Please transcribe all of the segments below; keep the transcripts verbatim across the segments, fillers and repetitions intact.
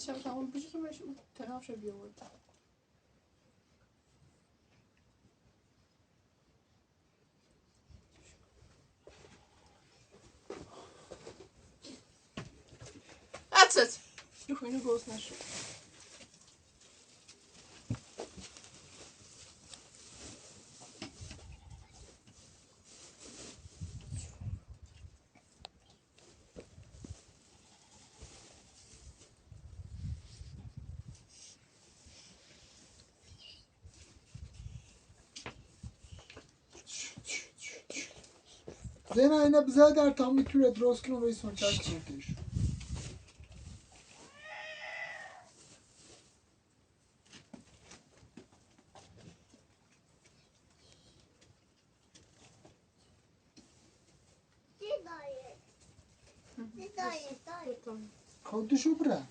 چرا اون بجوزمش، او طرف شو بیاورد. That's it. Yok, اینو گوز نشو. زینه، اینه بزه در تا می تو ره دروست کنم و ایسون چاک کنم تیش. کودشو بره.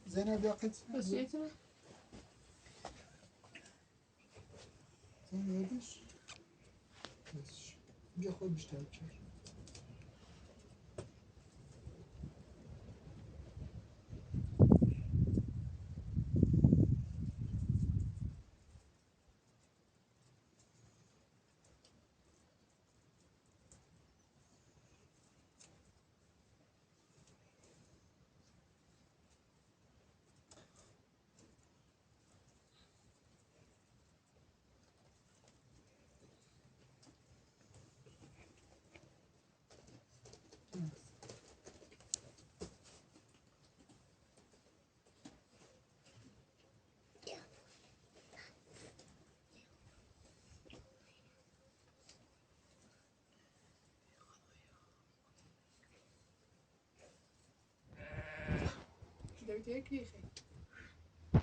زینب، بیا قیت. بس یه تو. زینب، یادش. بس. بیا خود بیشتر بچر. Dewdeye kî xey?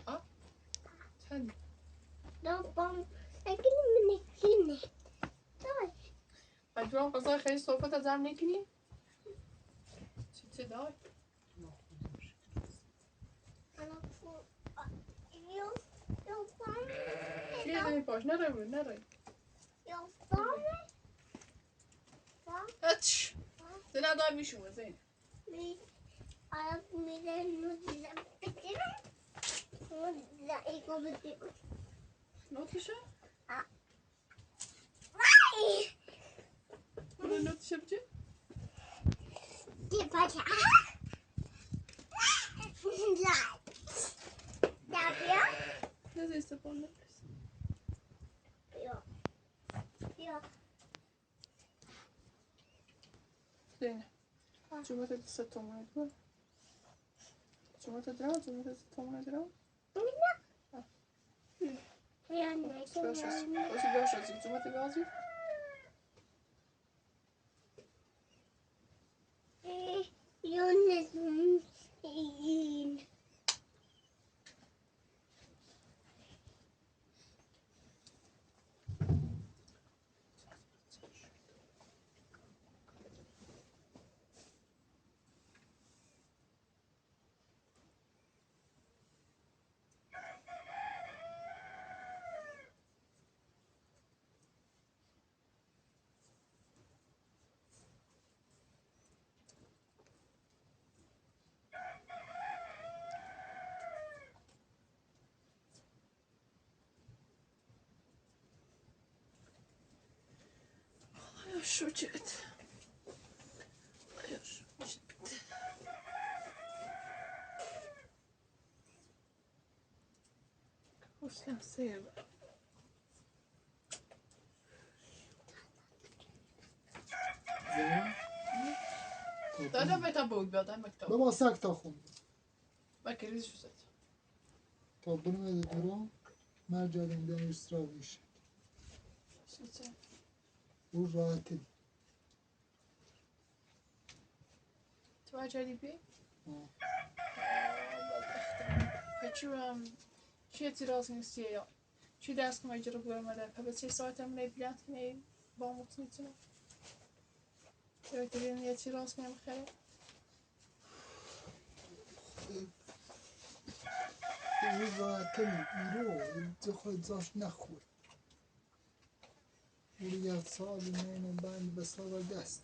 A? Sen. Babam, ekini mi nekini? Tay. Ay, şu an kasa xey sohbet ecem nekini? Çiçe day. Ana, bu, yok, yok, ben. Şey, ne baş, nereye bu, nereye? Yok, ben. Aç. Sen adam işin var, Zeynep. Ayak miden nudizem bitirdim. Nudizem ilk o bitirdim. Ne oldu şu? Ay! Burada ne düşürdü? Git bak. Ne yapıyor? Ne diyorsun bana? Yok. Yok. Zeynep. Cumhuriyet se tomuna dura. Cumhuriyet dura, Cumhuriyet tomuna dura. Baş, baş, baş, Cumhuriyet gazi. Şu çet. Şu çet. Osman seyir. Dada beta بود، بعدا مکتب. بابا سگ تا خون. بکریز شو زد. تا برمه ده درو، مرجع دن دن استرا بیشه. شو چه؟ او راحتی. تو اجری بی؟ آه. آه، بدبختم. پچو هم چی اعتراض نیستی یا؟ چی درس کنم اجرا بگرم در پا چه ساعت هم نه بیلند کنه با مطمئن. چه بهترین یه چی راست می‌خره. روزاتن ایرو، تو خود زاش نخور. بوری یه سال مینه بند بسا و دست.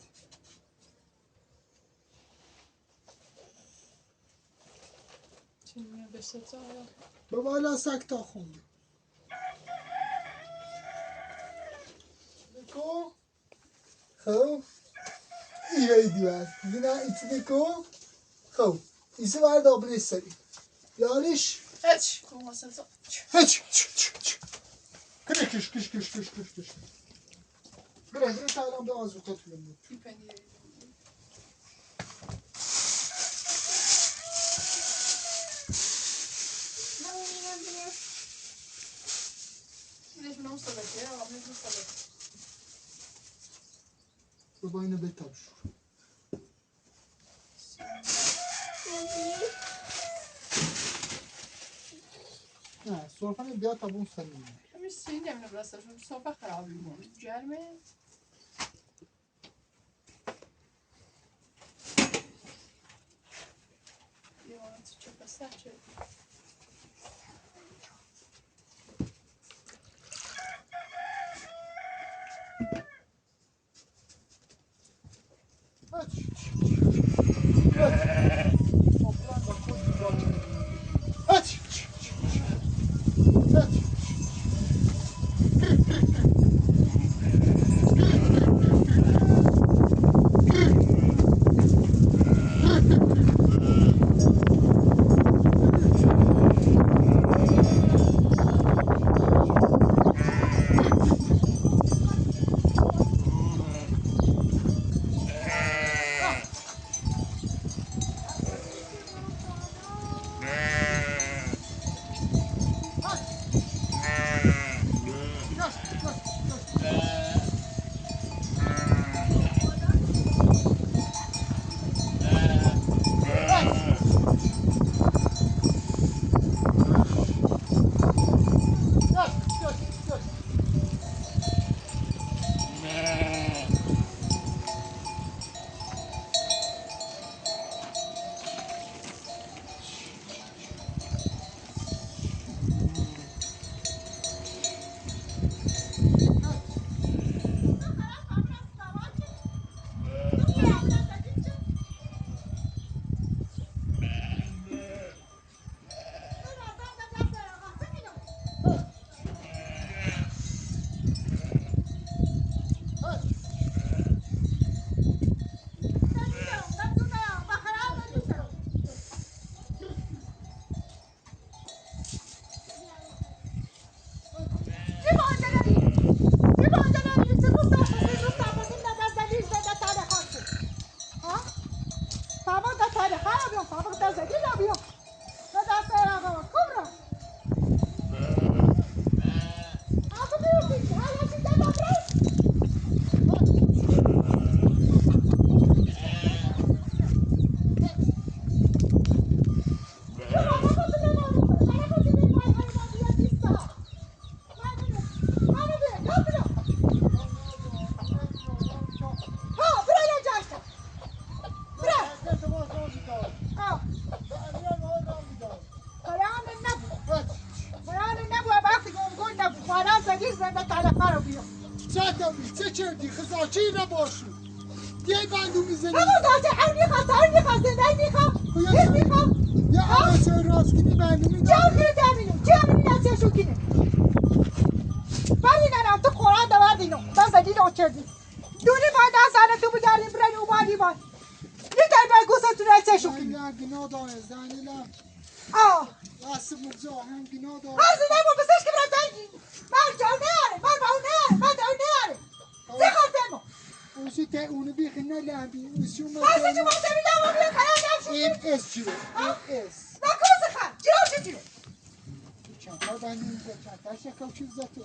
چی می‌گم بسا و بابا لا سکتا خوندی. کو؟ خو. ایره ایدی بس. دینا ایچینی کو؟ خو. ایسی بر دابلی سری. یاریش. هیچ. هیچ. کش، کش، کش، کش، کش. بره، بره، تا الان به آزوقه تو بندی. بابا اینو به تابشور. نه، سرفه نه، بیا تا بون سنینه. همین سنینه، همین براسه، سرفه خرابی بون. گرمه. یه وانت چه پسر چه. چه کردی؟ خزاچی نباشی. یه بندو می‌زنی. بابا، داده، هر می‌خواد، هر می‌خواد، زنده می‌خواد. خو یه هر می‌خواد. یه ها؟ آقا چه راست کنی، بندو می‌زنی. چه کنی دمینو؟ چه کنی دستشو کنی؟ بری ننم، تو قرآن دور دینو. دست دیل آچردی. دوری باید دست زنه تو بگردی، برن او بادی باد. یه تای بای گوسه تو رای چه شو کنی؟ نه، گناه داره، زنی لم. آه. راست مرزا هم گناه داره. از نه بو بسش که برم زنگی. من جاو نهاره، من باو نهاره، من جاو نهاره. آه. چه خواستم؟ اوشی ته اونو بیخی نه لمبی، اوشی اومد. واسه چی واسه بی لمبی بیا کلا نفسی؟ ام اس چی؟ ام اس. نه کوزه خان، چی رو چی رو؟ چند تا بندی اینجا، چند تا شکل چیز زتو.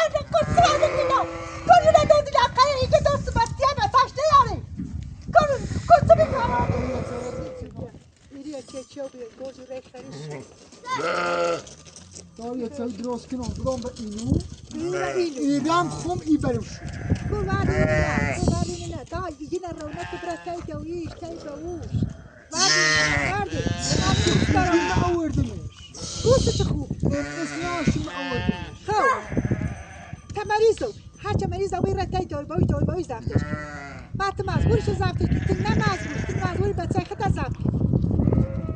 بردن، کل سرا دکینا. کل نه دو دل آقای ایگه دوست بستیه به تاش نیاری. کل، کل سبی کارا. ایری که چیو بیه، گوزی ریش خریش. تا یه چای دراز کنم، برام به اینو. اینو، اینو. ایرم خوم ای بروش. کو واری نه، کو واری نه. تا ایگه نه رونق برا تای دویش، تای دویش. وردی، وردی. من آوردمش. گوشت چه خوب. اسنا شما آوردمش. خب. تا مریض او. هرچه مریض او، رتای دور بای، دور بای زفتش. ما تو مزبور شو زفتش کی. تو نه مزبور، تو مزبور بچه خدا زفت کی.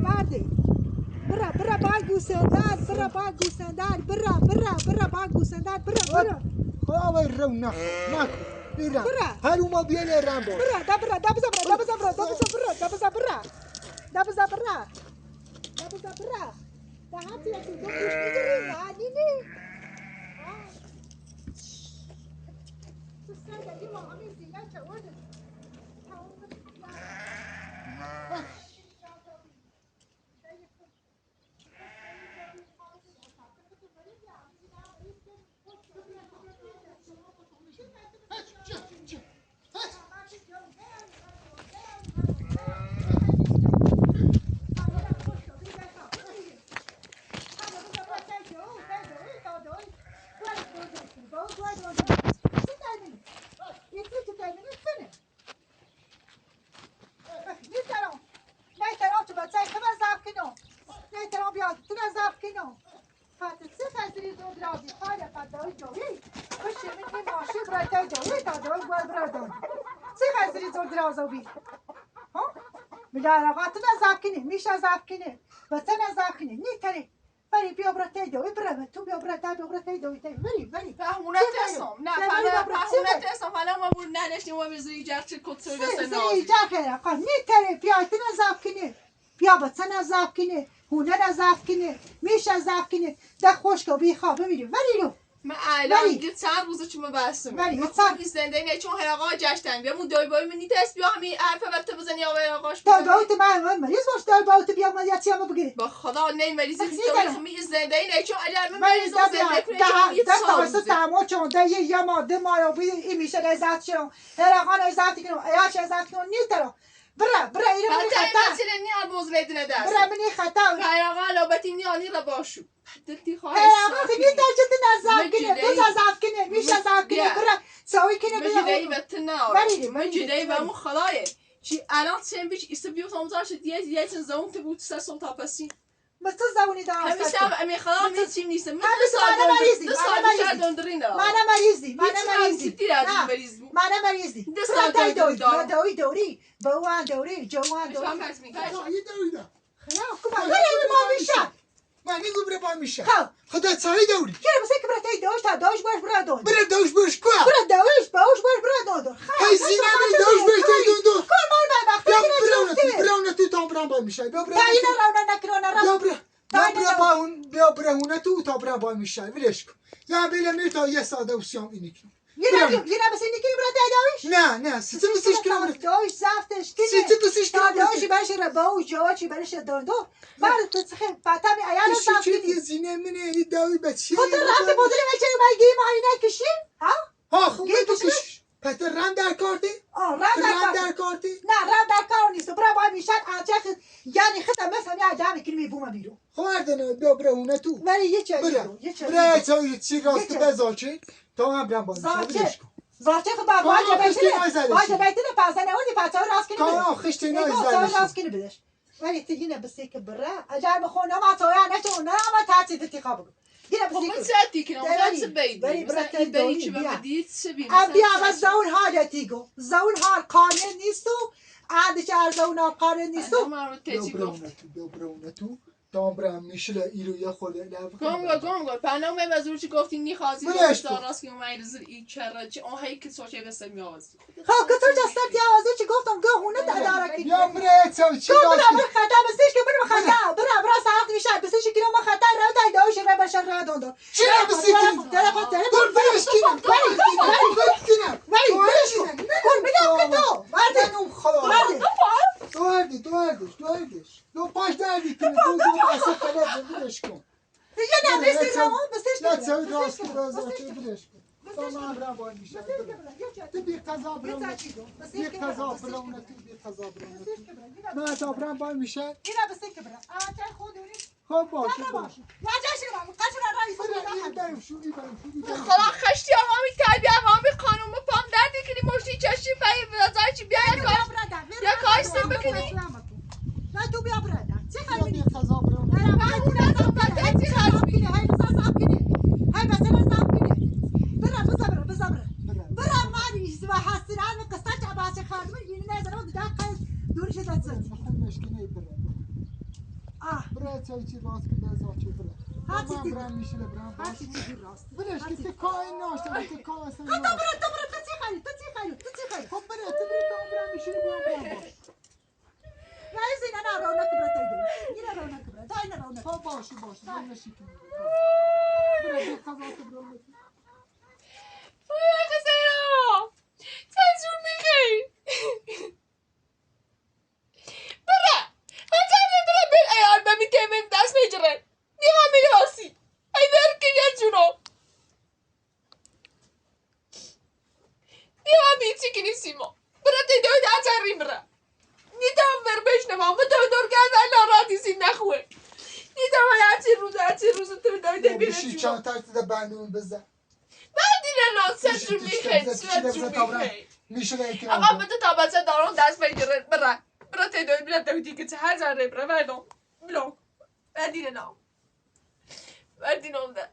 وردی. برا، برا با گوسندر، برا با گوسندر، برا، برا، برا با گوسندر، برا، برا. خب، آوای رو نخو، نخو. برا. برا. هر اوما بیان رم با. برا، دا برا، دا بزا برا، دا بزا برا، دا بزا برا، دا بزا برا. دا بزا برا. دا هر چی یکی دو گوش می‌گیری، نه، نی، نی. آه. تو سر دادی ما همین زینه چه وردی. نیترا، نیترا تو بچه خبر زاف کنو. نیترا بیا، تو نه زاف کنو. فاتح، چه خزری زور درازی، خاله فدای جوی. خوشی من این ماشی برای تای جوی، تا جوی گوار برای دون. چه خزری زور درازو بی. ها؟ بلا رقا تو نه زاف کنی، میشه زاف کنی. بچه نه زاف کنی، نیتره. وری بیا برا تای دوی، برا تو بیا برا تا بیا برا تای دوی، تای. وری، وری. فهمونه تسم. نه، فهمونه تسم. حالا ما بور ننشتیم و بزری جرچه کت سوی سه، دست سه نازی. ایجا خیره. قا نیتره، بیا تنه زاف کنی. بیا بچه نه زاف کنی. هونه نه زاف کنی. میشه زاف کنی. ده خوش کو بی خواب بمیری. وری رو. من الان ولی دیگه چند روزه چون بحث ولی می‌کنم. من چند خودی زنده اینه چون هر آقا جشتن بیا مو دای بای من نیتست بیا همین حرف وقت بزنی آقای آقاش دای بزنی. باوت من، من مریض باش، دای باوت بیا من یا چی همه بگیری. با خدا نه مریضی اخی نیست، دارم. می زنده اینه چون اگر من ولی مریض ده زنده بیا، کنه ده، چون می ده سال تاسو روزه. تمو چون ده یه، یه ما، ده ما یا بی، این میشه ده زد چون. هر آقا نه زد کنم، یا چه زد کنم، نیترم. برا، برا، ایره منی حتی خطا. این بچه نیال بوز می‌دونه دست. برا منی خطا. هر آقا لوبتی نیالی را باشو. دلتی خواهش هی آقا ساعتی. خیلی درجه نزاف مجی کنه، دی. بزا زاف کنه، میشه مجی زاف کنه، دی. برا سوی کنه، مجی برا دی اون. و تناو. بری، بری، مجی دی و بری. مو خدایه. چی الان سن بیچ ایسه بیو تامزار شد، یه، یه چن زون تی بود سه سال تا پسی. متو زونی دا همیشه هستن. هم امی خدا متو می چی نیسه. متو همیشه سال معنی دون-، مریضی، دو معنی سال بیشتر مریضی. دوندرینه. معنی مریضی، معنی هیچ مریضی. سیتی را نه. مریض بود. معنی مریضی. دو برا سال دای دوندرین دوی، دار. برا دوی دوری. بوان دوری، جوان دوری. هم هست می‌کنه. خلاص، کما، برای ما میشه. من می‌گم برای ما میشه. خب. خدا چایی دوری. یه بس که برای تای دوش تا دوش باش برا دون. برای دوش باش کوا؟ برای دوش، باش باش برا دون دون. خب، هی زینا برای دوش باش تای دون دون. کار مال بابا. یا برا اونه تو، برا اونه تو تا برا با میشه. بیا برا تا اونه اینه تو. راونه نکرانه را. بیا برا. تا بیا اینه برا را. با اون، بیا برا اونه تو تا برا با میشه. ولش کن. یا بیله میر تا یه ساده و سیام اینی کن. یه برم. نکن، یه نبسه نیکی برا دای داویش؟ نه، نه، سیتی بسیش کنم. داویش زفتش کنه. سیتی بسیش کنم. داویش برش را باو جا چی برش دان دو. بر تو چخه پاتمی ایالا بشی زفت چی کنی. یه زینه منه، ای داوی بچی. خود رفت بودی بچه مگی ما اینه کشی؟ ها؟ ها، خب گی تو کشی؟ کش. پتر رند در کارتی؟ آه، رند در رند کارتی. در کارتی؟ نه، رند در کار نیست. برا با میشن آجخ، یعنی خدا مثلا یا جانی کنی بوما بیرو. خو اردنه بیا برا اونه تو. ولی یه چایی برا. دو، یه چایی برا دو. چایی چی راست یه چایی. بزاچه. تا هم برم بازی. زاچه. ولش کن. زاچه خو با کانا واجه خشتی بیتینه. نایزه واجه لشی. بیتینه پازنه اونی پاچه راست کنی کانا بدش. خشتی نایزه لشی. راست کنی بدش. ولی تو یینه بسی که برا. اجار بخو نما تو یا نه تو نه اما تاتی دتی خواب. یینه بسی خب، که. من ساعتی که نما ولی، چه بیدی؟ ولی مثلا برا این بیدی دوری که بیا. بدید چه بی؟ ام مثلا بیا ساعت. بس زون حالتی گو. زون حال قانع نیستو. عادی چه ارزون حال قانع نیستو. آدم رو بیا تیجی برا گفت. اونه تو، بیا برا اونه تو. تام برم میشله ایرو یه خورده لب گم گو، گم گو. پناه مه بزور چی گفتی نیخواستی. بلش گفتی کن. داراست که اومای رزل ای کره چی آهی که سوچه بسه میاوزی. خب، که تو جا سر تیاوزی چی گفتم، گه هونه تا داره کی. یا برا، تو چی گفت؟ برا، برا، خطا بسیش که برا، خطا. برا، برا، ساعت میشه. بسیش که ما خطا رو تا داوش رو بشه رو دون دون. چی رو بسی کنی؟ تره خود تره. دور برش کنم، برش کنم، برش کنم. ولی، برش کن. کن، بیا که تو. وردی. نم خدا. وردی. تو وردی، تو وردی، تو وردی. دو پاش دردی کنی، تو دو پاس خلق برش کن. یه نه، بسیش که برا، بسیش که نه، برا. چه راست که برا، زاکی برش کن. بسیش که برا. تام برا، بای میشه. بسیش که برا. تو بی قضا برا. بی قضا برا، تو بی قضا برا. بسیش که برا. نه، تا برا، بای میشه. یه نه، بسیش که برا. آه، چه خود داری؟ خب، باشه، باشه. خدا خشتی آقا می تربیه آقا می قانون، ما پام درد کنی، مشتی چشی فهی بزای چی بیا یا کاش، یا کاش سر بکنی. تو بیا برده. چه خیلی؟ برا، برا، برا، برا، برا، برا، برا، برا، ماری، زوا حسران، قصه چه باسه خانم، یعنی نظر اون دا قیس دور شده زد. آه. برا، چای چی راست که دست آچی برا. هر چی برا، تی-، برا میشه، برا، برا. هر چی تی راست. برش که تی کای ناشته، تی کای اصلاً ناشته. تو برا، تو برا، تو چی خیلی، تو چی خیلی، تو چی خیلی؟ خب برا، تو برا، تو برا میشه، برا، برا، باش. نه، زینه نه، رونق برا تیدو. یه رونق برا، دای نه رونق. خب باشه، باشه، من نشیکیم. برا، بی قضا تو برا. وای، آخه زینه. تزون می‌خی. برا! هزار برا، بل ایار بمی که من دست نگیرن. نیما میلی هاسی. ای در کی یا جونو. نیما می چی کنی سیما. برا تی دو ده هزار ریم برا. نی تا ور بش نما، مو دو دور گز الا را دیسی نخوه. نی تا ما یا چی روز، یا چی روز تو دو ده بیره جونو. بیشی چانتا ده بندون بزن. من دیرم، سه جور می‌خی، سه جور می‌خی. آقا، من دو تا بچه دارم، دست بگیرن، برن. برن تی دوی، برن تی دیگه چه هزار ره، برن، برن. بلوک. من دیرم. من دیرم ده.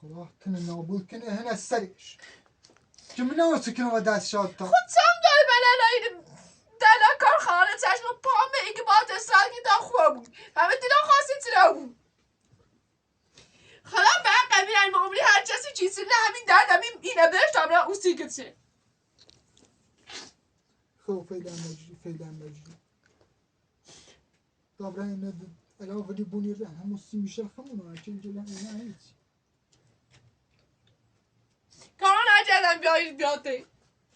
خدا تنه نابود کنه، هنه سرش. که من نمو چکنم و دست شاد تا. خود چند دای بلن این دلا کار خانه چشم پامه، ایگه با دستان کی دا خوب بود. همه دیلا خواستیم چرا بود. خدا به قبیل المعاملی هر کسی چیزی نه همین درد همین اینه بهش تا برای او سی کچه. خب، فعلاً مجری، فعلاً مجری. تا برای اینه د-، الا ولی بونی ره همون سی میشل خمون ها، چه جلن اینه هیچ. کاران هر جدن بیایید بیاده.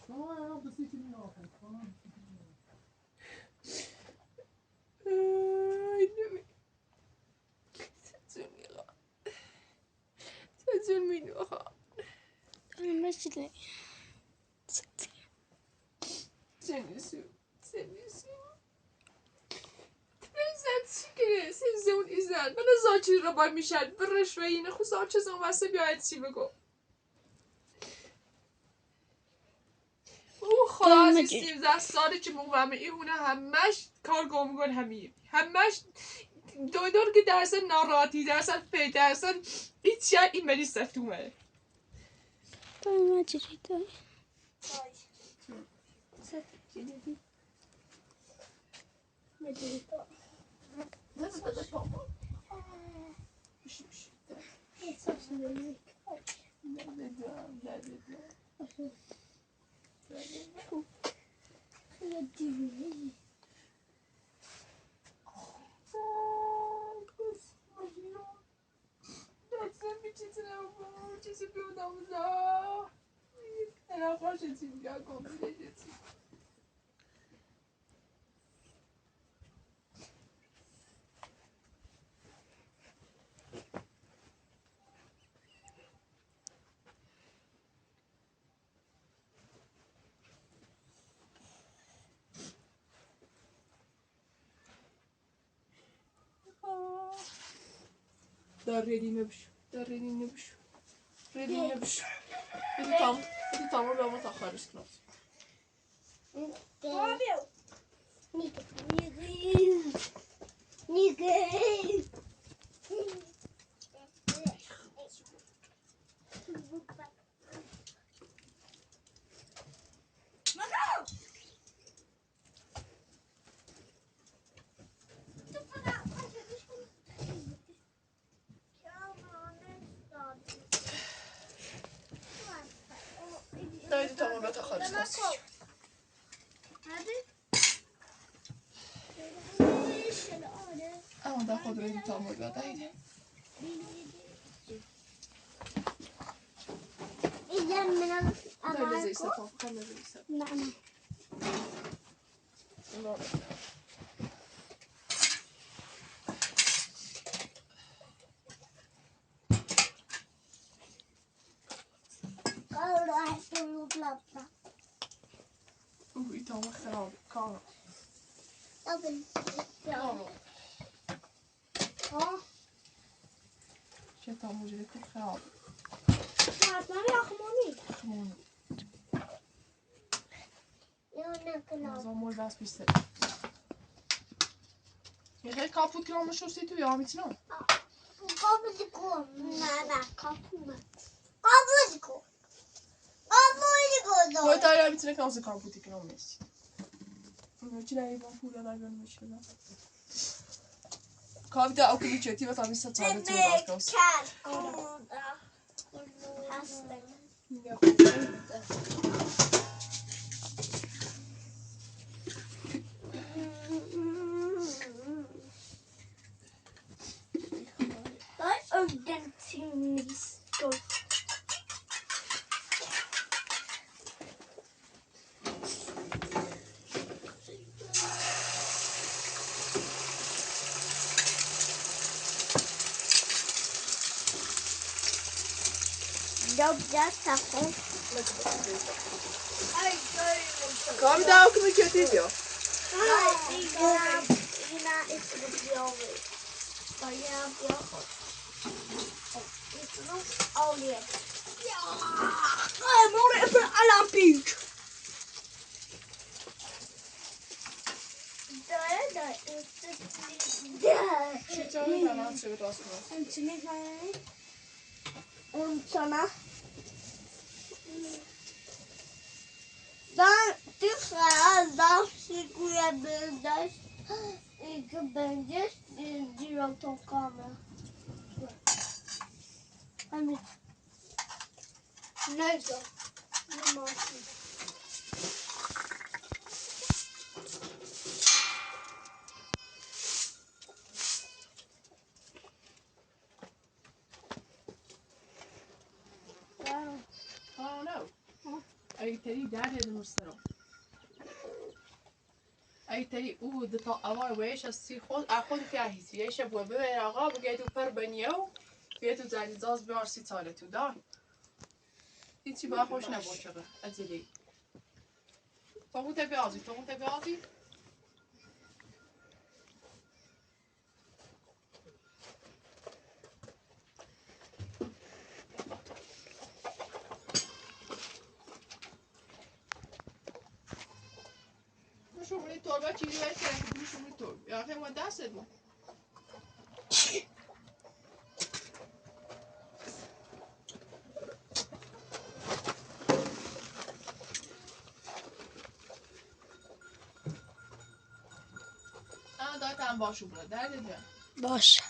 شما یا بسی که می آخر، شما بسی که می آخر. آی، نمی. چه جور می‌خوام. چه جور می‌خوام. مثل چه نیسو. چه نیسو. ترزت چی کنه؟ سه زون ایزن. من زاچی رو با میشد. برش و اینه خو زاچه زون واسه بیاید چی بگو. او خلاصی سیزده سالی که مو بمه ایهونه همش کار گم گون همی. همش دو دور که درسن ناراحتی، درسن فی، درسن هیچ شی ایمنی سفتومه. دای مجری دای. در ریدی نبشو، در ریدی نبشو، ریدی نبشو. ریدی تام، ریدی تام رو به ما تخارج کنم. اما دا خود رای تا مول بدایده. اینجا من هم دای بزه ایسا پاک کن، بزه ایسا. نه، نه. اوه، ای تامو خرابه، کارو. کارو. ها؟ چه تامو جره که خرابه. نه، نه، آخمانی. آخمانی. یا نه، کلاب. زامور بس بیسته. یه خیلی کاپوت کرام شو سی تو یا میتونم. کاپوت کن. نه، نه، کاپوت نه. کاپوت کن. کاپوت کن. تو تا میتونه که اونسه کاپوتی کرام نیست. میتونه ایوان پول دا گرم میشه. کاپوت او که میچه تی و تا میسته چاله تو راست کن. هستن. Daj, öldüm seni. Добре, тако. Kam da okulu kötü diyor. Ай, ина, ина, ина, ина, ина. Ай, море, это Олимпик. Чё, чё, чё, чё, чё, чё? Чана. Да, ты сказал, что я буду дальше, и ты будешь, э, делать руками. Амин. Нельзя. Не могу. آه، نه. ای تری درد مسترو. ای تری او دو تا اوای ویش از سی خود، اه، خود که هیچ. یه شب و ببر آقا، بگه تو پر بنیو، بیا تو زنی زاز بیار سی تاله تو دا. هیچی با خوش نباشه به، عجله. تو خود بیازی، تو خود بیازی. شمونی تربه چیزی باید که شمونی تربه. یا خیلی ما دست دادم. آه، دای تن باشو برو. درد جا. باش.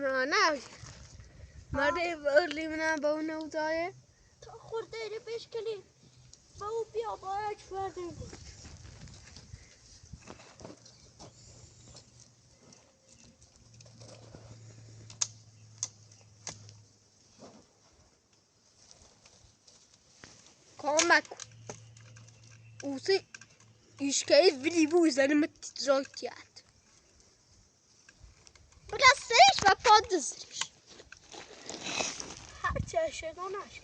نه. مردم ارلی منه با اون نوزایه. تا خورده ایره پیش کنیم. با او بیا با یک فرد. کامک. اوسی ایشکه‌ای ویلی بو زنی مت زاکیت. بلا سریش و پاد زریش. هر چه شدانش.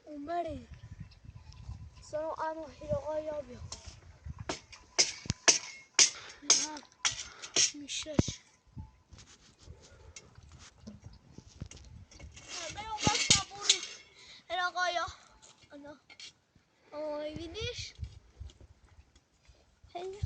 اومری. سلام، اما هیرگا یا بیا. نه. میشش. نه، بیا بس بوری. هیرگا یا. انا. آی ویدیش. هی.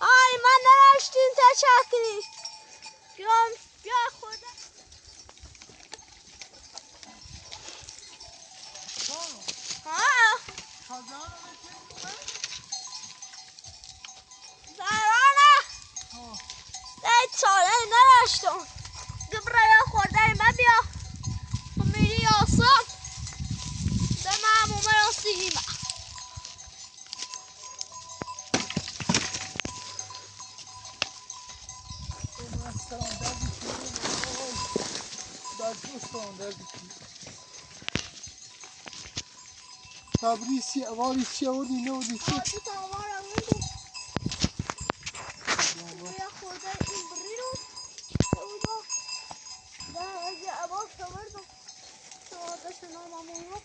آی، من نرشتیم تا چاکری. بیام، بیا خدا. ها. زارانه. ای چاره نرشتم. گبره یا خورده ما بیا. میری آسان. به ما مومن آسی هیما. تبریزی، اواری چی آوردی، نه آوردی چی؟ آه، دو تا اوار آوردی. یا خورده این بری رو. اونو. یا اگه اوار شوردم. تو آتش نام آمون رو.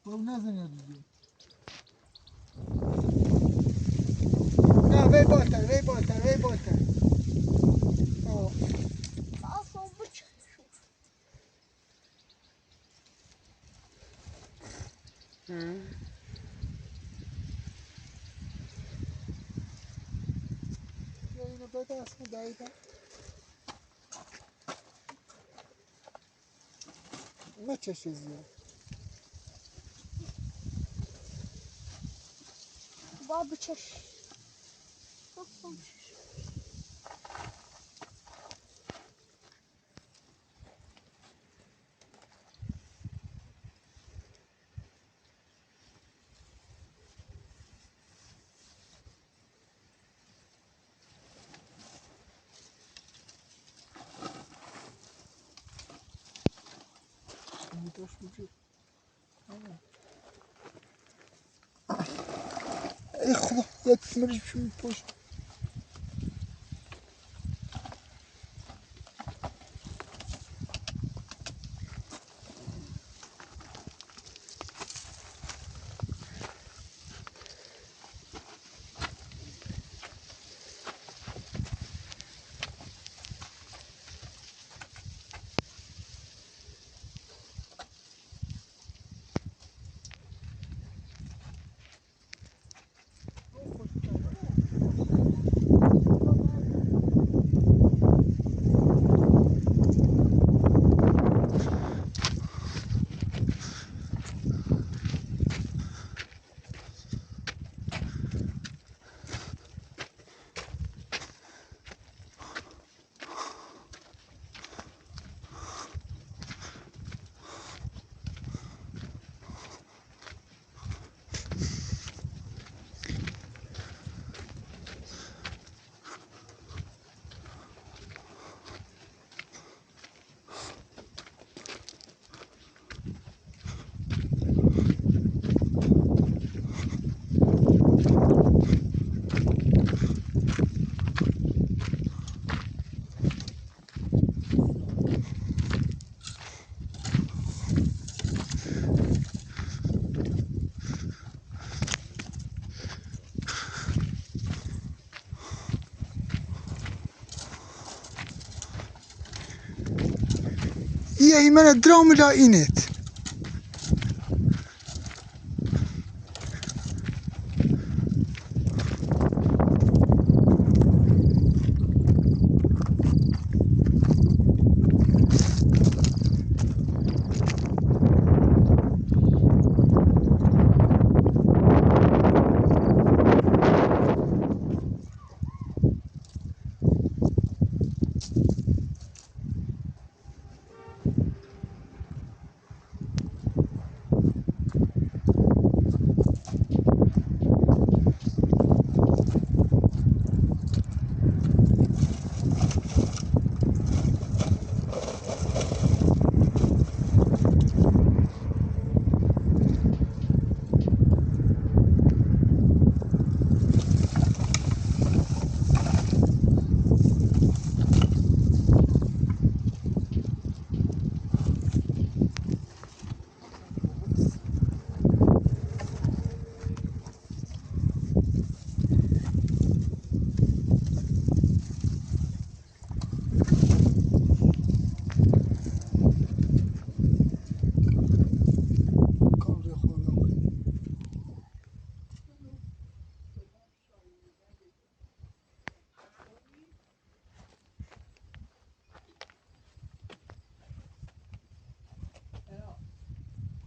بابا نزنه دیگه. نه، وی بالتر، وی بالتر، وی بالتر. آه. آه، سون بچ. هی. یا اینو بده اسمو دایده. مچش زیاد. با بچش. ای خدا، یه تیمرش بشم پشت. ایمنه درام لا اینید.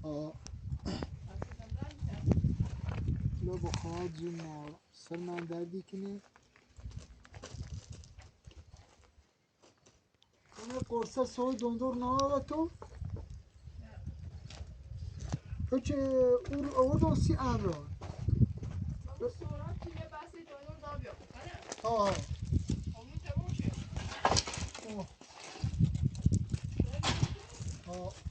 آ. لو بخواد جی ما سر من دردی کنی. اونه قرصه سوی دوندور نه آوه تو. هیچ اور، اور دو سی امرا. ها. آه. آه.